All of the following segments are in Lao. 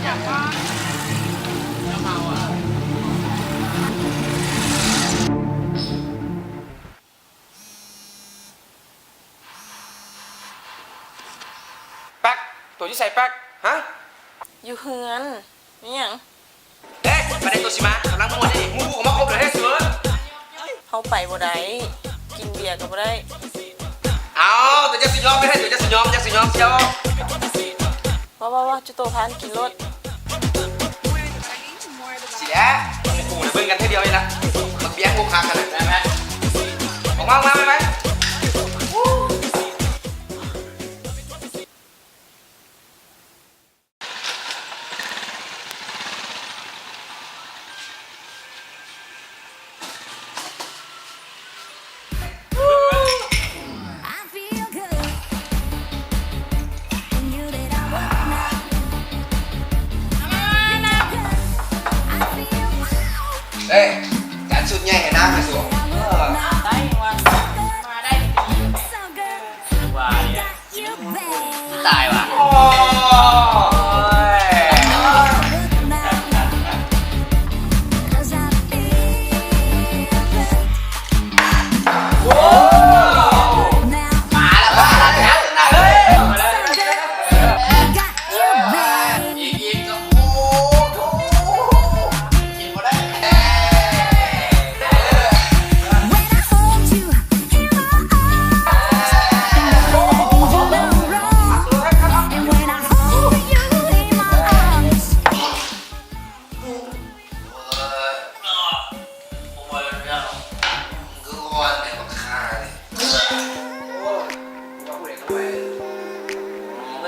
ແປັກ ໂຕຢູ່ໃສແປັກ? ຮະ? ຢູ່ເຮືອນ. ມີຫຍັງ? ເດ້ ປານໃດໂຕຊິມາ? ກຳລັງມ່ວນເດ້ ໝູ່ກູກໍມາຄົບແລ້ວເດ້ສູ. ເຮົາໄປບໍ່ໄດ້ ກິນເບຍກໍບໍ່ໄດ້. ເອົ້າ ແຕ່ຈັກຊິຍອມໄປໃຫ້ ແຕ່ຈັກຊິຍອມ ຈັກຊິຍອມສ່ຽວ. ເວົ້າໆໆ ຈຸໂຕພາກັນກິນໂລດ. ຊິແຫຼະ ໝູ່ກູນະເບິ່ງກັນເທື່ອດຽວນີ້ລະ ບັກເບຍໂອຄັກຫັ້ນນະ. ອອກມາ ອອກມາ ໄປ. ເອີຍ ຈັດຊຸດໃຫຍ່ໃຫ້ນາງແດ່ສູ. ເອີ ໄດ້ວ່າ ມາໄດ້ດີ. ວ່າແລ້ວ ຕາຍວ່າ. ໂອ້ຍ ໂອ້ ມາແລ້ວ ມາແລ້ວ ມາແລ້ວ ມາແລ້ວ. ອີກ ອີກ ໂອ້ໂຫ ກິນບໍ່ໄດ້. Ô, ô, ô, ô.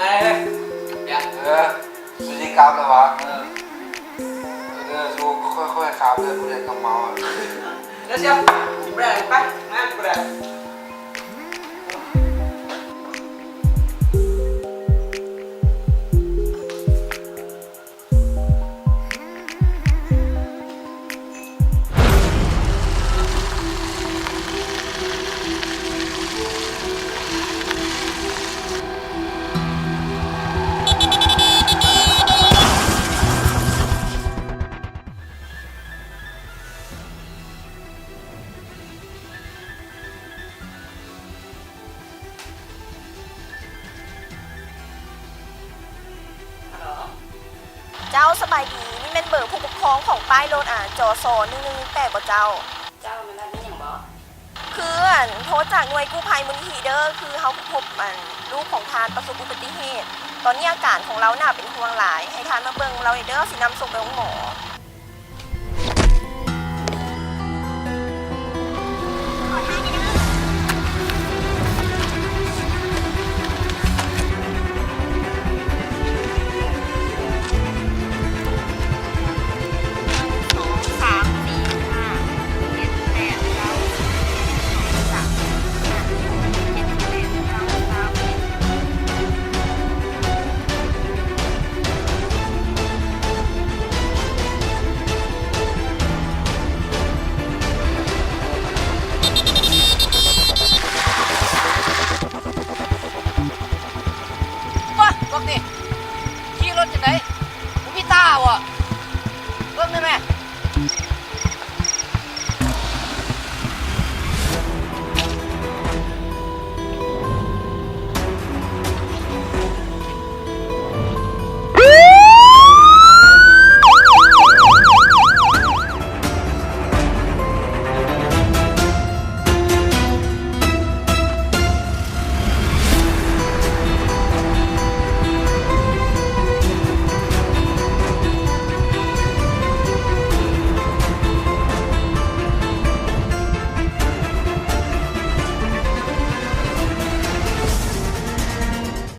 ເອີ ຊິໄດ້ກັບແລ້ວຫວາ? ເອີ ເອີ ສູຄ່ອຍໆຂັບເດີ ຜູ້ໃດກໍເມົາ. ເດີຊຽວ ໄປ ໄປ ງານ ຜູ້ໃດ. ເຈົ້າ ສະບາຍດີ ນີ້ແມ່ນເບີຜູ້ປົກຄອງຂອງປ້າຍລົດ ອາ ຈສ ໜຶ່ງໜຶ່ງແປດ ບໍ່ເຈົ້າ? ເຈົ້າ ແມ່ນລະ ມີຫຍັງບໍ? ຄື ອັນ ໂທຈາກໜ່ວຍກູ້ໄພມູນນິທິເດີ ຄືເຮົາພົບ ອັນ ລູກຂອງທ່ານປະສົບອຸບັດຕິເຫດ ຕອນນີ້ອາການຂອງລາວໜ້າເປັນຫ່ວງຫຼາຍ ໃຫ້ທ່ານມາເບິ່ງລາວແດ່ເດີ ຊິນຳສົ່ງໄປໂຮງໝໍ. ໂອ້ຍ ພວກນີ້